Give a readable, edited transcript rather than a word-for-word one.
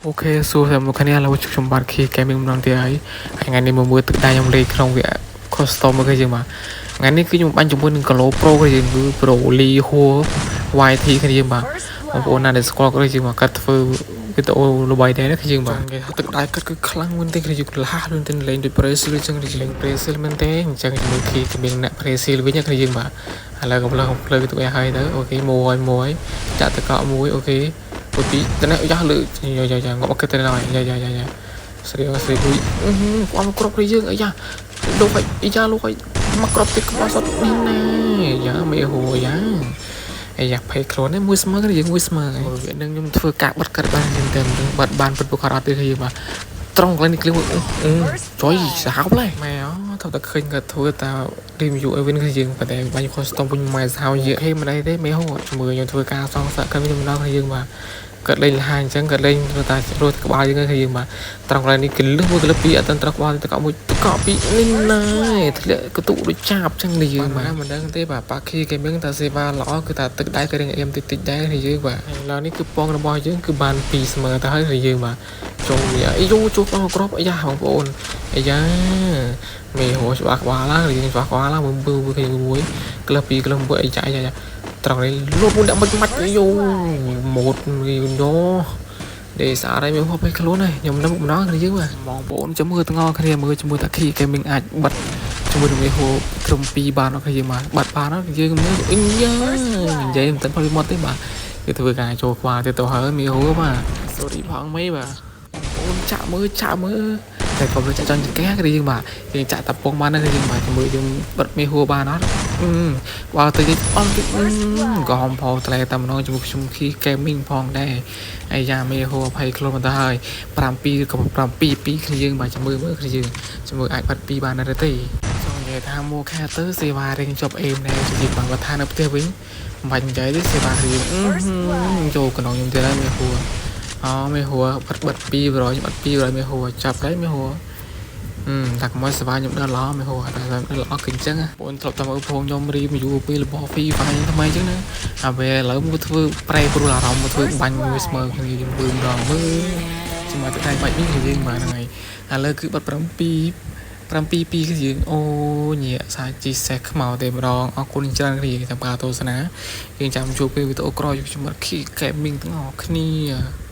OK សួស្តីមកគ្នាឥឡូវខ្ញុំបាទ Key Gaming ម្ដងទៀតហើយហើយថ្ងៃនេះមកមើលទឹកដៃខ្ញុំលេងក្នុងវគ្គ custom មកគឺយើងបាទថ្ងៃនេះគឺខ្ញុំបាញ់ជាមួយនឹង Galo Pro គឺយើងគឺ Pro Lee Hua YT គឺយើងបាទបងប្អូនណាដែលស្គាល់គឺយើងបាទគាត់ធ្វើវីដេអូល្បីដែរណាគឺយើងបាទគេថាទឹកដៃគាត់គឺខ្លាំងមែនទេគឺយើងលះលឿនទៅលេងដូច Brazil អញ្ចឹងគឺលេង Brazil មែនទេអញ្ចឹងជាមួយ Key Gaming អ្នក Brazil វិញគឺយើងបាទឥឡូវកំឡុងភ្លើទៅឲ្យហើយទៅ OK មួយមួយចាក់តកមួយ OK មួយពីរតនេះយ៉ាលើយ៉ាយ៉ាយ៉ាងាប់មកគិតទៅហើយយ៉ាយ៉ាយ៉ាយ៉ាស្រីស្រីគួយអឺគាត់មកគ្រាប់គ្នាយើងអាយ៉ាលោកឲ្យអាយ៉ាលោកឲ្យមកគ្រាប់ទៀតក្បាលសតនេះណែយ៉ាមេហួយ៉ាអាយ៉ាភ័យខ្លួននេះមួយស្មើគ្នាយើងមួយស្មើវានឹងខ្ញុំធ្វើការបិទកាត់បានយើងតែបិទបានពិតប្រកបអត់ទេយើងបាទត្រង់កន្លែងនេះគ្លៀងអឺចុយសាហាវផ្លែម៉ែអូថាតែឃើញគាត់ធ្វើតា review ឲ្យវិញគឺយើងប៉ុន្តែបាញ់ custom វិញម៉ែសាហាវយេហេមិនអីទេមេហូជាមួយខ្ញុំធ្វើការសងសឹកគាត់វិញម្ដងគឺយើងបាទគាត់លេងលហាអញ្ចឹងគាត់លេងធ្វើតារស់ក្បាលយើងគឺយើងបាទត្រង់កន្លែងនេះគឺលឹះមួយកលឹះពីរអត់ត្រង់ក្បាលតកមួយកកពីរនេះណែធ្លាក់កតុដូចចាប់អញ្ចឹងនេះយើងបាទមិនដឹងទេបាទប៉ាខីគេមឹងតាសេវាល្អគឺតាទឹកដៃក៏រៀងអៀមតិចតិចដែរនេះយើងបាទឥឡូវនេះគឺពងរបស់យើងគឺបានពីរស្មើទៅហើយនេះយើងបាទចូលអាយូជួបដល់គ្រាប់អាយ៉ាបងប្អូនអាយ៉ាមេហោច្បាស់ក្បាលឡើងរៀងច្បាស់ក្បាលឡើងមើលមើលគ្នាមួយក្លឹបពីរក្លឹបមួយអីចាអាយ៉ាត្រង់នេះលុបមួយដាក់មិនម៉ាច់យោម៉ូតយោដេសារឲ្យមានហូបឲ្យខ្លួនហើយខ្ញុំនឹកម្ដងគ្នាយើងបាទបងប្អូនចាំមើលទាំងអស់គ្នាមើលជាមួយតាខី gaming អាចបិទជាមួយនឹងមេហូក្រុម2បានអត់គ្នាយើងបាទបាត់បានអត់យើងមើលអញយ៉ានិយាយមិនទាន់ផលមាត់ទេបាទគឺធ្វើការចូលក្បាលទៀតទៅហើយមេហូបាទ sorry ផងមេបាទបងចាក់មើលចាក់មើលតែកុំចាក់ចង់ចង្កេះគ្នាយើងបាទយើងចាក់តាពងបានហ្នឹងយើងបាទជាមួយយើងបិទមេហួរបានអត់អឺបើទៅយើងអត់ក៏ហំផលត្លែតែម្ដងជាមួយខ្ញុំ Key Gaming ផងដែរអាយ៉ាមេហួរអភ័យខ្លួនមកទៅហើយ7ក៏7 2គ្នាយើងបាទចាំមើលមើលគ្នាយើងចាំមើលអាចបាត់2បានដែរទេចង់និយាយថាមួខាទៅសេវារៀងជាប់អេមដែរជាបងបើថានៅផ្ទះវិញមិនបាច់និយាយទេសេវារៀងចូលកណ្ដងខ្ញុំទៀតហើយមេហួរអូមេហួរបិទបិទ200ខ្ញុំបិទ200មេហួរចាប់ហើយមេហួរអឺតែកុំឲ្យសេវាខ្ញុំដល់ល្អមេហួរតែដល់ល្អគឺអញ្ចឹងបងធ្លាប់តែមើលផងខ្ញុំ review ពីរបស់ Free Fire ថ្មីអញ្ចឹងណាហើយពេលឥឡូវមកធ្វើប្រែប្រួលអារម្មណ៍មកធ្វើបាញ់មួយស្មើគ្នាយើងមើលម្ដងមើលជាមួយទៅដៃបាច់វិញគឺយើងបាទហ្នឹងហើយឥឡូវគឺបិទ7 7 2គឺយើងអូញាក់សាជីសេះខ្មៅទេម្ដងអរគុណច្រើនគ្នាតាមការទស្សនាយើងចាំជួបពេលវីដេអូក្រោយខ្ញុំបាទ Key Gaming ទាំងអស់គ្នា។